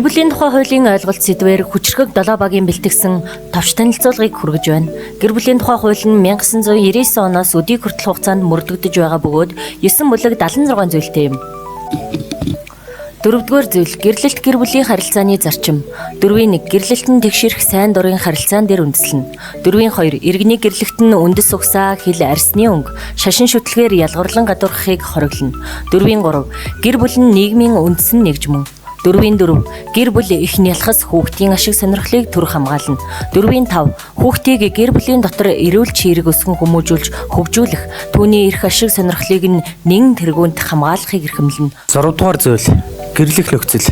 Гэр бүлийн тухай хуулийн ойлголт сэдвээр хүчирхэг 7 багийн бэлтгэсэн товч танилцуулгыг хүргэж байна. Гэр бүлийн тухай хууль нь 1999 оноос өдийг хүртэл хугацаанд мөрдөгдөж байгаа бөгөөд 9 бүлэг 76 зүйлтэй юм. Дөрөвдүгээр зүйл гэрлэлт гэр бүлийн харилцааны зарчим. Дөрвийн 1 гэрлэлт нь тэгшэрх сайн дурын харилцаан дээр үндэслэнэ. Дөрвийн 2 иргэний гэрлэлт нь үндэс угсаа хил арьсны өнгө шашин шүтлгээр ялгарлан гадуурхахыг хориглоно. Дөрвийн 3 гэр бүл нь нийгмийн үндэс нь нэгж мөн. Дөрвийн 4 гэр бүл их нялхас хүүхдийн ашиг сонирхлыг түр хамгаална. Дөрвийн 5 хүүхдийг гэр бүлийн дотор эрүүл чийрэг өсгөн хүмүүжүүлж хөгжүүлэх түүний эрх ашиг сонирхлыг нь нэн тэргүүнд хамгаалахыг эрхэмлэнэ. 6 дугаар зүйл гэрлэх нөхцөл.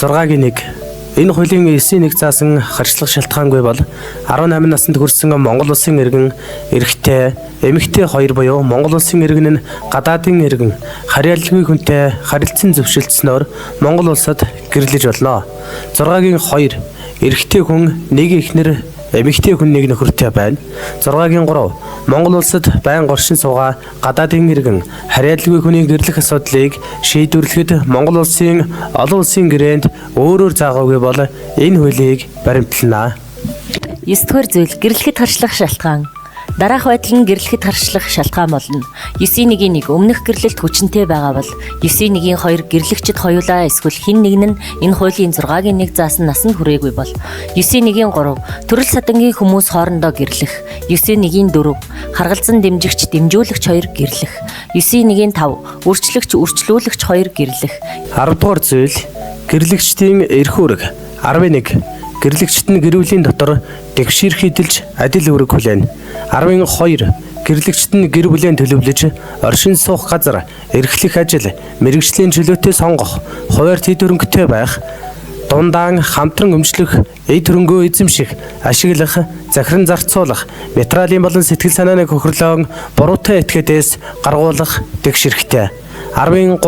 6-гийн 1. Энэ хуулийн 9-ийн 1 заасан харьцлах шалтгаангүй бол 18 наснд хүрсэн Монгол улсын иргэн эрэгтэй, эмэгтэй хоёр буюу Монгол улсын иргэн нь гадаадын иргэн харьяалгүй хүнтэй харилцан зөвшөлдснөөр Монгол улсад гэрлэж болно. 6-гийн 2. Эрэгтэй хүн нэг эхнэр, эмэгтэй хүн нэг нөхөртэй байна. 6-гийн 3. Монгол улсад байн горшин суугаа гадаадын иргэн харьяалгүй хүний гэрлэх асуудлыг шийдвэрлэхэд Монгол улсын олон улсын гэрээнд өөрөөр заагаагүй бол энэ хуулийг баримтлана. 9-р зүйл гэрлэхэд харшлах шалтгаан. Дараах байдал нь гэрлэхэд харшлах шалтгаан болно. 9-ийн 1 өмнөх гэрлэлт хүчинтэй байгаа бол 9-ийн 2 гэрлэгчид хоёулаа эсвэл хэн нэг нь энэ хуулийн 6-гийн 1 заасан насанд хүрээгүй бол 9-ийн 3 төрөл садангийн хүмүүс хоорондоо гэрлэх 9-ийн 4 харгалзан дэмжигч дэмжүүлэгч хоёр гэрлэх 9-ийн 5 үрчлэгч үрчлүүлэгч хоёр гэрлэх. 10 дугаар зүйл гэрлэгчдийн эрх үүрэг. 11. Гэрлэгчд нь гэр бүлийн дотор дэвширх эдэлж адил үүрэг хүлээнэ. 12. Гэрлэгчд нь гэр бүлийн төлөвлөж, оршин суух газар, эрхлэх ажил, мэргэжлийн чөлөөтэй сонгох, хувиар тэд хөрөнгөтэй байх, дундаан хамтран өмчлөх, эд хөрөнгөө эзэмших, ашиглах, захиран зарцуулах, материалын болон сэтгэл санааны хохирлоон буруутай этгээдээс гаргуулах дэвширхтэй. 13.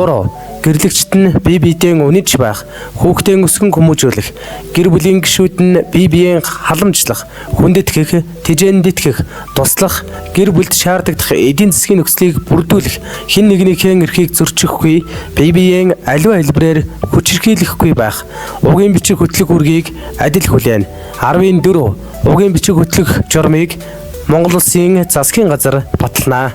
Гэрлэгчд нь бие биедээ үнэнч байх, хүүхдээ өсгөн хүмүүжүүлэх, гэр бүлийн гишүүд нь бие биеийн халамжлах, хүндэтгэх, тэжээнд итгэх, туслах, гэр бүлд шаардагдах эдийн засгийн нөхцөлийг бүрдүүлэх, хэн нэгнийхээ эрхийг зөрчихгүй, бие биеийн аливаа хэлбэрээр хүчирхийлэхгүй байх, угийн бичиг хөтлөх үүргийг адил хүлээнэ. 14. Угийн бичиг хөтлөх журмыг Монгол улсын засгийн газар батална.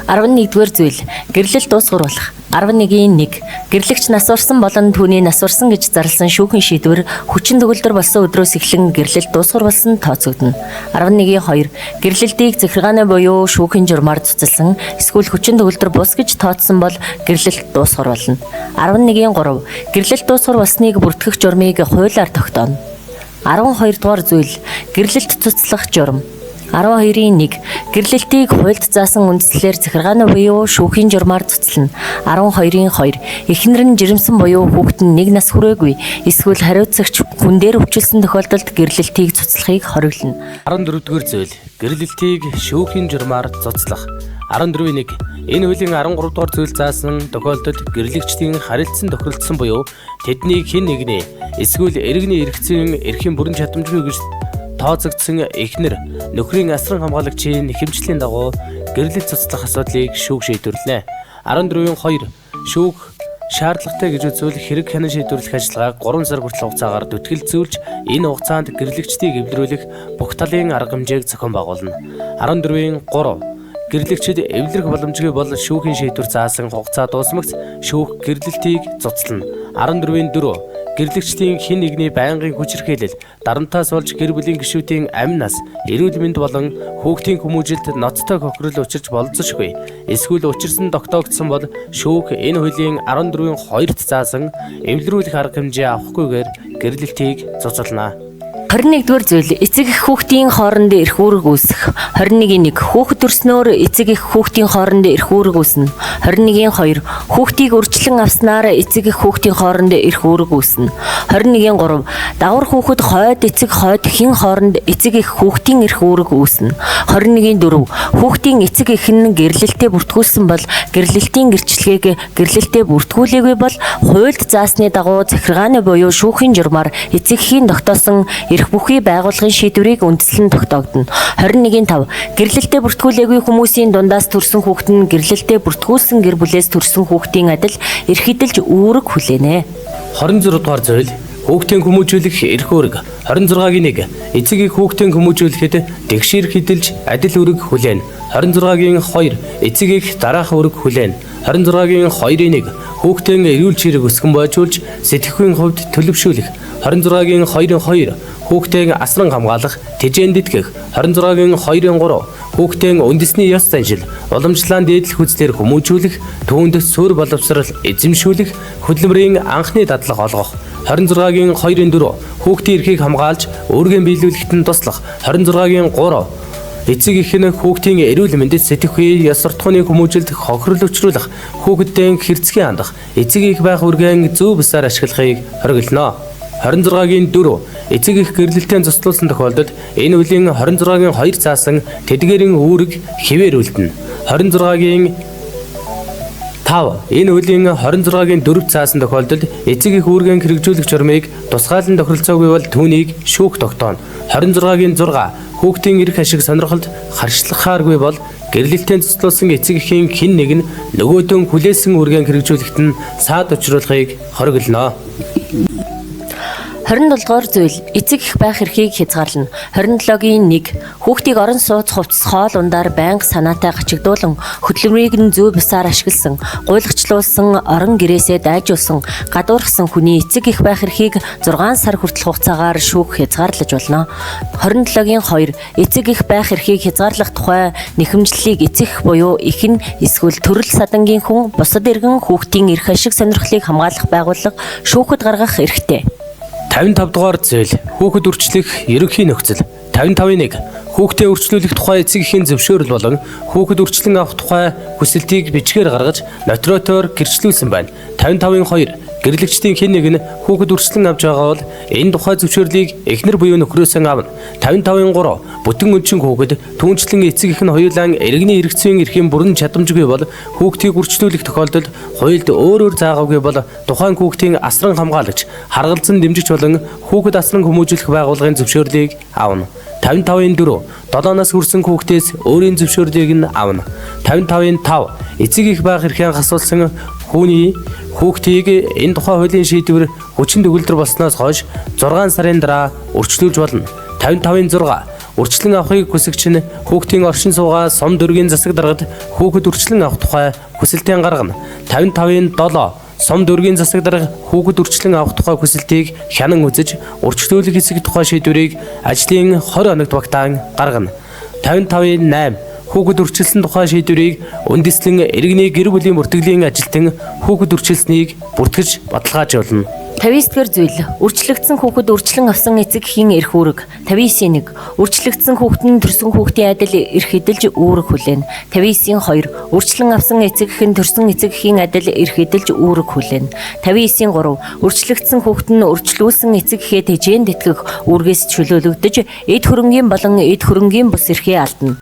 11-р зүйл гэрлэлт дуусгар болох. 11-ийн 1 гэрлэгч нас барсан болон түүний нас барсан гэж зарласан шүүхэн шийдвэр хүчин төгөлдөр болсон өдрөөс эхлэн гэрлэлт дуусгар болсон тооцогдоно. 11-ийн 2 гэрлэлтийг захиргааны буюу шүүхийн журмаар цуцалсан эсвэл хүчин төгөлдөр бус гэж тооцсон бол гэрлэлт дуусгар болно. 11-ийн 3 гэрлэлт дуусгар болсныг бүртгэх журмыг хуулиар тогтооно. 12 дугаар зүйл гэрлэлт цуцлах журам. 12-ийн 1 гэрлэлтийг хуульд заасан үндслээр захиргааны буюу шүүхийн журмаар цуцлана. 12-ийн 2 эхнэр нь жирэмсэн буюу хүүхэд нь 1 нас хүрээгүй эсвэл хариуцагч хүн дээр өвчлсөн тохиолдолд гэрлэлтийг цуцлахыг хориглоно. 14-р зүйл гэрлэлтийг шүүхийн журмаар цуцлах. 14-ийн 1. Энэ хуулийн 13 дугаар зүйл заасан тохиолдолд гэрлэгчдийн харилцан тохиролцсон буюу тэдний хэн нэгний эсвэл иргэний эрхцэн эрхийн бүрэн чадамжгүй гэж тооцогдсон эхнэр нөхрийн асран хамгаалагчийн хэмжлийн дагуу гэрлэлт цуцлах асуудлыг шүүх шийдвэрлэнэ. 14-ийн 2. Шүүх шаардлагатай гэж үзвэл хэрэг хянан шийдвэрлэх ажиллагааг 3 сар хүртэл хугацаагаар дүтгэлзүүлж энэ хугацаанд гэрлэгчдийг эвлэрүүлэх бүх талын арга хэмжээг зохион байгуулна. 14-ийн 3. Гэрлэгчид эвлэрэх боломжгүй бол шүүхийн шийдвэр заасан хугацаа дуусмагц шүүх гэрлэлтийг цуцлана. 14-ийн 4. Гэрлэгчдийн хэн нэгний байнгын хүчирхийлэл, дарамтаас болж гэр бүлийн гишүүдийн амь нас, эрүүл мэнд болон хүүхдийн хүмүүжилт ноцтой хохирол учирч болзошгүй. Эсвэл учирсан тогтоогдсон бол шүүх энэ хуулийн 14-ийн 2-т заасан эвлэрүүлэх арга хэмжээ авахгүйгээр гэрлэлтийг цуцлана. 21-р зүйл эцэг эх хүүхдийн хооронд эрх үүрэг үүсэх. 21-ийн 1 хүүхэд төрснөөр эцэг эх хүүхдийн хооронд эрх үүрэг үүснэ. 21-ийн 2 хүүхдийг үрчлэн авснаар эцэг эх хүүхдийн хооронд эрх үүрэг үүснэ. 21-ийн 3 дагавар хүүхэд хойд эцэг хойд хэн хооронд эцэг эх хүүхдийн эрх үүрэг үүснэ. 21-ийн 4 хүүхдийн эцэг эх нь гэрлэлтээ бүртгүүлсэн бол гэрлэлтийн гэрчлэгийг гэрлэлтээ бүртгүүлээгүй бол хуульд заасны дагуу захиргааны буюу шүүхийн журмаар эцэг эхийн тогтоосон эрх Эрх бүхий байгууллагын шийдвэрийг үндэслэн тогтоогдоно. 21-ийн 5. Гэрлэлтэд бүртгүүлээгүй хүмүүсийн дундаас төрсэн хүүхэд нь гэрлэлтэд бүртгүүлсэн гэр бүлээс төрсэн хүүхдийн адил эрх эдэлж үүрэг хүлээнэ. 26 дугаар зүйл хүүхдийн хүмүүжүүлэх эрх үүрэг. 26-гийн 1. Эцэг их хүүхдийн хүмүүжүүлэхэд тэгш эрх эдэлж адил үүрэг хүлээнэ. 26-гийн 2. Эцэг их дараах үүрэг хүлээнэ. 26-гийн 2-ын 1. Хүүхдийн эрүүл чирэг өсгөн бойжуулж сэтгэхүйн хувьд төлөвшүүлэх. 26-гийн 2-ын 2. Хүүхдийн асран хамгаалах, тэжээн тэтгэх. 26-гийн 2-ын 3. Хүүхдийн үндэсний ёс заншил, уламжлалаан дээдлэх үзлээр хүмүүжүүлэх, түүнд суурь боловсрол эзэмшүүлэх, хөдөлмөрийн анхны дадлага олгох. 26-гийн 2-ын 4. Хүүхдийн эрхийг хамгаалж, үүргээ биелүүлэхэд нь туслах. 26-гийн 3. Эцэг эх нь хүүхдийн эрүүл мэндэд сэтгэхүй, ёс суртахууны хүмүүжилд хохирол учруулах, хүүхэдтэй хэрцгий хандах, эцэг эх байх үүргээ зөв бусаар ашиглахыг хориглоно. 26-гийн 4. Эцэг эх гэрлэлтэнд зуслуулсан тохиолдолд энэ үеийн 26-гийн 2 заасан тэдгээрийн үүрэг хэвээр үлдэнэ. 26-гийн 5. Энэ үеийн 26-гийн 4 заасан тохиолдолд эцэг эх үүргийн хэрэгжүүлэх журмыг тусгаалan тохиролцоогүй бол түүнийг шүүх тогтооно. 26-гийн 6. Хүүхдийн эрх ашиг сонирхолд харшлахааргүй бол гэрлэлтэнд зуслуулсан эцэг эхийн хэн нэг нь нөгөөдөн хүлээсэн үүргийн хэрэгжүүлэхэд нь саад учруулахыг хориглоно. 27 дугаар зүйл эцэг эх байх эрхийг хязгаарлана. 27-гийн 1. Хүүхдийг орон сууц хувцас хоол ундаар байнга санаатай гачигдуулан хөдөлмөрийг нь зөв бусаар ашигласан, гуйлгачлуулсан, орон гэрээсээ дайжуулсан, гадуурхсан хүний эцэг эх байх эрхийг 6 сар хүртэл хугацаагаар шүүх хязгаарлаж болно. 27-гийн 2. Эцэг эх байх эрхийг хязгаарлах тухай нэхэмжлэлийг эцэг эх буюу эх нь эсвэл төрөл садангийн хүн бусад иргэн хүүхдийн эрх ашиг сонирхлыг хамгаалах байгууллага шүүхэд гаргах эрхтэй. 55 дугаар зүйл хүүхэд үрчлэх ерөнхий нөхцөл. 55-ын 1. Хүүхдээ үрчлүүлэх тухай эцэг эхийн зөвшөөрөл болон хүүхэд үрчлэн авах тухай хүсэлтийг бичгээр гаргаж нотариотоор гэрчлүүлсэн байна. 55-ын 2. Гэрлэгчдийн хэн нэг нь хүүхэд үрчлэн авч байгаа бол энэ тухай зөвшөөрлийг эхнэр буюу нөхрөөсөн авна. 55-ын 3. Бүтэн өнчин хүүхэд түүнчлэн эцэг эх нь хоёулаа иргэний эрх зүйн эрхийн бүрэн чадамжгүй бол хүүхдийг үрчлүүлэх тохиолдолд хуульд өөрөөр заагаагүй бол тухайн хүүхдийн асран хамгаалагч, харгалзан дэмжигч болон хүүхэд асран хүмүүжүүлэх байгууллагын зөвшөөрлийг авна. 55-ын 4. 7 нас хүрсэн хүүхдээс өөрийн зөвшөөрлийг нь авна. 55-ын 5. Эцэг эх байх эрхээ хасуулсан хүүний хүүхдийг энэ тухай хуулийн шийдвэр хүчин төгөлдөр болсноос хойш 6 сарын дараа үрчлүүлж болно. 55-ын 6. Үрчлэн авахыг хүсэгч нь хүүхдийн оршин суугаа сум дөргийн засаг даргад хүүхэд үрчлэн авах тухай хүсэлтийн гаргана. 55-ын 7. Сум дөргийн засаг дарга хүүхэд үрчлэн авах тухай хүсэлтийг хянан үзэж үрчлүүлэх хэсэг тухай шийдвэрийг ажлын 20 хоногт багтаан гаргана. 55-ын 8. Хүүхэд үрчилсэн тухай шийдвэрийг үндэслэн иргэний гэр бүлийн бүртгэлийн ажилтан хүүхэд үрчилсэнийг бүртгэж баталгаажуулна. 59 дугаар зүйл үрчлэгдсэн хүүхэд үрчлэн авсан эцэг эхийн эрх үүрэг. 59-ийн 1. Үрчлэгдсэн хүүхэд нь төрсэн хүүхдийн адил эрх эдэлж үүрэг хүлээнэ. 59-ийн 2. Үрчлэн авсан эцэг эх нь төрсэн эцэг эхийн адил эрх эдэлж үүрэг хүлээнэ. 59-ийн 3. Үрчлэгдсэн хүүхэд нь үрчлүүлсэн эцэг эхээ тэжээн тэтгэх үүргээс чөлөөлөгдөж эд хөрөнгийн болон эд хөрөнгийн бус эрхээ алдна.